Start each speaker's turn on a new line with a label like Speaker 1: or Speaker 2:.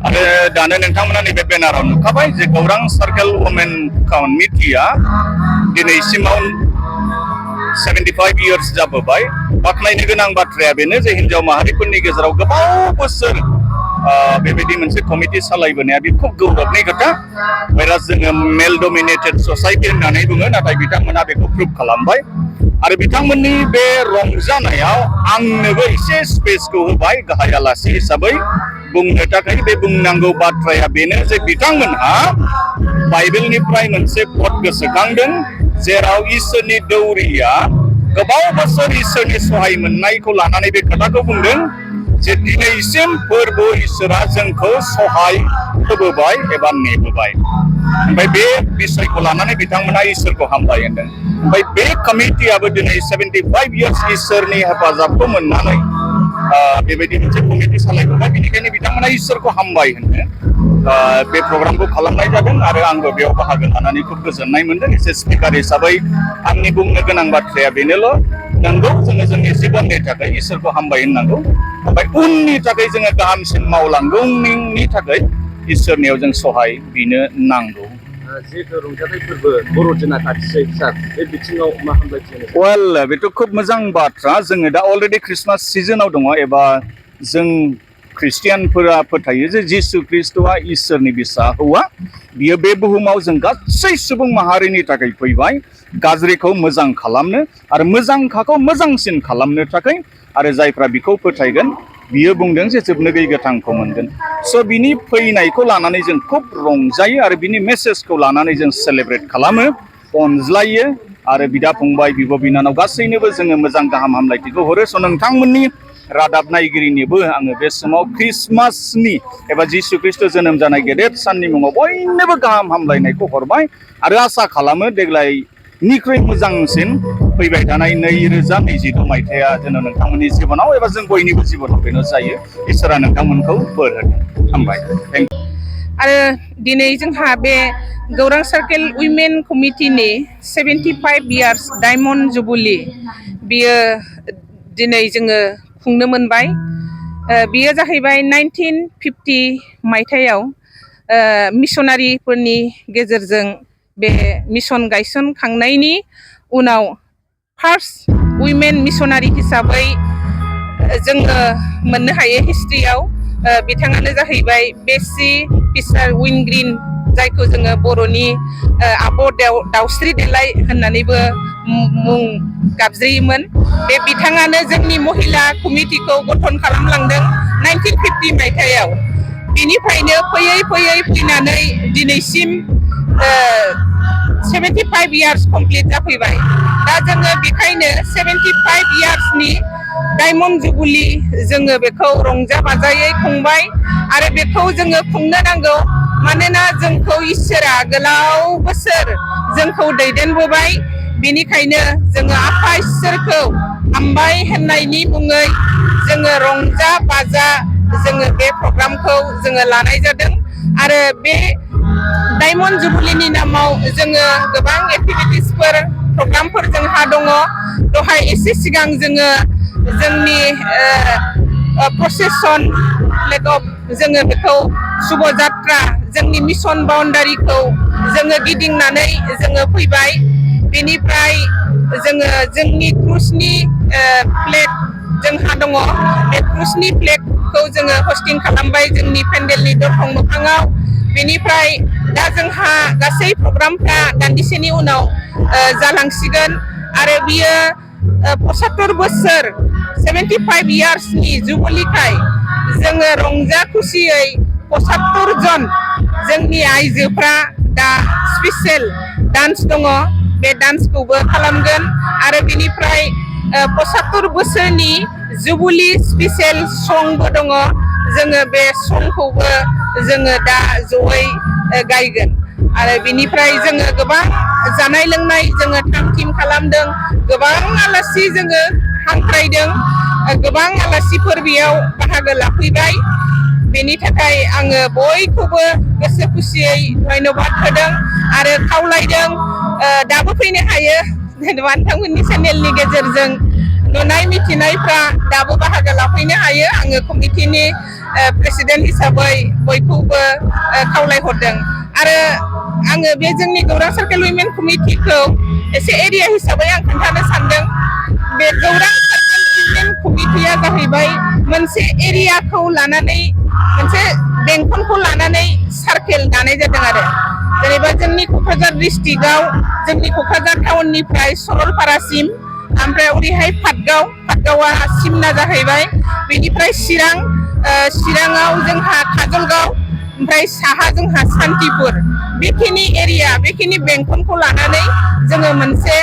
Speaker 1: आरो दानो नोंथांमोना नैबे बेनाराव नुखाबाय जे गौरां सार्केल वुमेन कमिटिया दिनैसिमाव 75 years जाबोबाय। बाख्नायनो गोनां बाथ्राया बेनो जे हिन्जाव माहारिफोरनि गेजेराव गोबाव बोसोर बेबायदि मोनसे कमिटि सालायबोनाया बे खुब गौरबनि खोथा। whereas जोङो मेल डमिनेटेड ससाइटि होननानै बुङो, नाथाय बिथांमोना बेखौ प्रुभ खालामबाय। आरो बिथांमोननि बे रंजानायाव आंनोबो एसे स्पेसखौ होबाय गाहाय आलासि हिसाबै बुंनो थाखाय। बे बुंनांगौ बाथ्राया बेनो जे बिथांमोनहा बाइबेलनिफ्राय मोनसे पद गोसोखांदों, जेराव इसोरनि दौरिया गोबाव बोसोर इसोरनि सहाय मोननायखौ लानानै बे खोथाखौ बुंदों जे दिनैसिम फोरबो इसोरा जोंखौ सहाय होबोबाय एबा नेबोबाय। ओमफ्राय बे बिसयखौ लानानै बिथांमोना इसोरखौ हामबाय होनदों। ओमफ्राय बे कमिटियाबो दिनै 75 years इसोरनि हेफाजाबखौ मोननानै बेबायदि मोनसे कमिटि सालायबोबाय। बेनिखायनो बिथांमोना इसोरखौ हामबाय होनो बे प्रग्रामखौ खालामनाय जादों। आरो आंबो बेयाव बाहागो लानानै खुब गोजोननाय मोनदों। एसे स्पिकार हिसाबै आंनि बुंनो गोनां बाथ्राया बेनोल', नंगौ जोङो जोंनि जिबननि थाखाय इसोरखौ हामबाय होननांगौ। ओमफ्राय उननि थाखाय जोङो गाहामसिन मावलांगौनि थाखाय इसोरनियाव जों सहाय बिनो नांगौ।
Speaker 2: जिहेतु रंजाथाइ फोरबो बर'दिना खाथिसै सार, बे बिथिङाव मा हामलायथियो?
Speaker 1: वेल, बेथ' खुब मोजां बाथ्रा। जोङो दा अलरेडि ख्रिस्टमास सिजोनाव दङ, एबा जों ख्रिस्टियानफोरा फोथायो जे जिसु ख्रिस्ट'आ इसोरनि बिसा हौवा। बियो बे बुहुमाव जों गासै सुबुं माहारिनि थाखाय फैबाय गाज्रिखौ मोजां खालामनो आरो मोजांखाखौ मोजांसिन खालामनो थाखाय। आरो जायफ्रा बिखौ फोथायगोन बियो बुंदों जे जोबनो गैयै गोथांखौ मोनगोन। स' बिनि फैनायखौ लानानै जों खुब रंजायो आरो बिनि मेसेजखौ लानानै जों सेलेब्रेट खालामो, अनज्लायो आरो बिदा फंबाय बिब' बिनानाव गासैनोबो जोङो मोजां गाहाम हामलायथिखौ हरो। स' नोंथांमोननि रादाब नायगिरिनिबो आङो बे समाव ख्रिस्टमासनि एबा जिसु ख्रिस्ट' जोनोम जानाय गेदेर साननि मुङाव बयनोबो गाहाम हामलायनायखौ हरबाय आरो आसा खालामो देग्लायनिख्रुइ मोजांसिन फैबाय थानाय 2022 मायथाइया जेन' नोंथांमोननि जिबनाव एबा जों बयनिबो जिबनाव बेनो जायो। इसोरा नोंथांमोनखौ बोर होथों। हामबाय।
Speaker 3: आरो दिनै जोंहा बे गौरां circle women कमिटिनि 75 years diamond jubilee बियो दिनै जोङो खुंनो मोनबाय। बियो जाहैबाय 1950 मायथाइयाव मिसनारिफोरनि गेजेरजों बे मिसन गायसनखांनायनि उनाव फार्स्ट उइमेन मिसनारि हिसाबै जोङो मोननो हायो हिस्ट्रियाव। बिथाङानो जाहैबाय बेसि फिसार विनग्रिन, जायखौ जोङो बर'नि आब' दाउस्रि देलाय होननानैबो मुं गाबज्रियोमोन। बे बिथाङानो जोंनि महिला कमिटिखौ गठन खालामलांदों 1950 मायथाइयाव। बिनिफ्रायनो फैयै फैयै फैनानै दिनैसिम 75 years कमप्लिट जाफैबाय। दा जोङो बेखायनो 75 yearsनि डायमन्ड जुबुलि जोङो बेखौ रंजा बाजायै खुंबाय आरो बेखौ जोङो खुंनो नांगौ। मानोना जोंखौ इसोरा गोलाव बोसोर जोंखौ दैदेनबोबाय। बेनिखायनो जोङो आफा इसोरखौ हामबाय होननायनि मुङै जोङो रंजा बाजा जोङो बे प्रग्रामखौ जोङो लानाय जादों। आरो बे डायमन्ड जुबुलिनि नामाव जोङो गोबां एक्टिभिटिसफोर प्रग्रामफोर जोंहा दङ। दहाय एसे सिगां जोङो जोंनि प्रसेसन जोङो बेखौ शुभ जात्रा जोंनि मिसन बाउन्डारिखौ जोङो गिदिंनानै जोङो फैबाय। बेनिफ्राय जोङो जोंनि क्रुजनि फ्लेग जोंहा दङ। बे क्रुजनि फ्लेगखौ जोङो हस्टिं खालामबाय जोंनि पेन्डेलनि दरखं मोखाङाव। बेनिफ्राय दा जोंहा गासै प्रग्रामफ्रा दान्दिसेनि उनाव जालांसिगोन आरो बियो 75 बोसोर 75 yearsनि जुबुलिखाय जोङो रंजा खुसियै 75 जन जोंनि आइजोफ्रा दा स्पेसियेल डान्स दङ। बे डान्सखौबो खालामगोन आरो बेनिफ्राय 75 बोसोरनि जुबुलि स्पेसियेल संबो दङ। जोङो बे संखौबो जोङो दा जयै गायगोन आरो बेनिफ्राय जोङो गोबां जानाय लोंनाय जोङो थाम थिम खालामदों। गोबां आलासि जोङो हांख्रायदों। गोबां आलासिफोर बेयाव बाहागो लाफैबाय। बेनि थाखाय आङो बयखौबो गोसो खुसियै धन्यबाद होदों आरो खावलायदों दाबो फैनो हायो। जेनेबा नोंथांमोननि चेनेलनि गेजेरजों नुनाय मिथिनायफ्रा दाबो बाहागो लाफैनो हायो। आङो कमिटिनि प्रेसिडेन्ट हिसाबै बयखौबो खावलायहरदों आरो आङो बे जोंनि गौरां सार्केल उइमेन कमिटिखौ एसे एरिया हिसाबै आं खोन्थानो सानदों बे गौरां सार्केल उइमेन कमिटिया जाहैबाय मोनसे एरियाखौ लानानै मोनसे बेंखनखौ लानानै सार्केल दानाय जादों आरो जेनेबा जोंनि क'क्राझार डिस्ट्रिक्टआव जोंनि क'क्राझार टाउननिफ्राय सरलपारासिम ओमफ्राय ओरैहाय पाटगावा सिमना जाहैबाय बेनिफ्राय चिराङाव जोंहा काजलगाव ओमफ्राय साहा जोंहा सान्तिपुर बेखिनि एरिया बेखिनि बेंखनखौ लानानै जोङो मोनसे